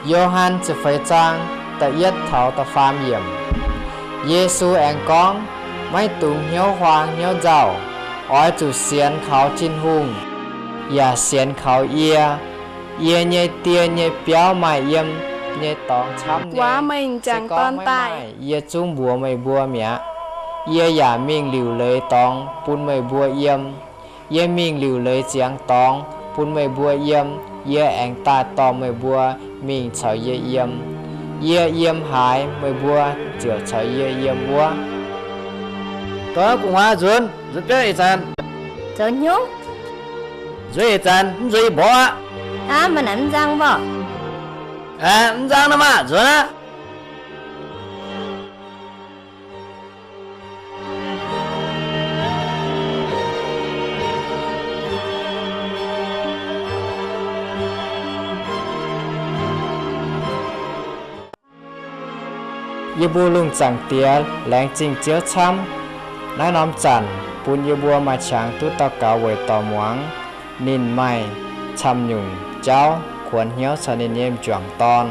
Yo^han ziepc feix zaang da'yietv taux da'faam yiemc. Yesu aengx gorngv, Maiv dungx hnyouv huaang hnyouv nzauh. Oix zuqc sienx kaux Tin-Hungh, yaac sienx kaux yie. Yie nyei Die nyei biauv maaih yiem nyei dorngx camv nyei. Se gorngv maiv maaih, yie zungv mbuox meih mbuo mi'aqv. Yie yaac mingh liuc leiz dorngx bun meih mbuo yiem. Yie mingh liuc leiz ziangx dorngx bun meih mbuo yiem. Yie aengx daaih dorh meih mbuo mingh caux yie yiem. Yie yiem haaix, meih mbuo ziouc caux yie yiem wuov. Dongh gu'nguaaz nzunc, nzunc biauv ih zanc. Zoux hnyouv. Nzuonx ih zanc, mv nzuonx yie mborqv aqv. Aav, maaih naaic mv nzang mborqv. Aav, mv nzang nor maah, nzuonx aqv. Yie mbuo lungh zaangc Diex laengz zingh Ziouv camv. Naaiv norm zanc bun yie mbuo maaih qangx duqv daux gaux weic dorh muangx ninh maaih camv nyungc jauv kuonx hnyouv caux ninh nyei m'juangc dorn.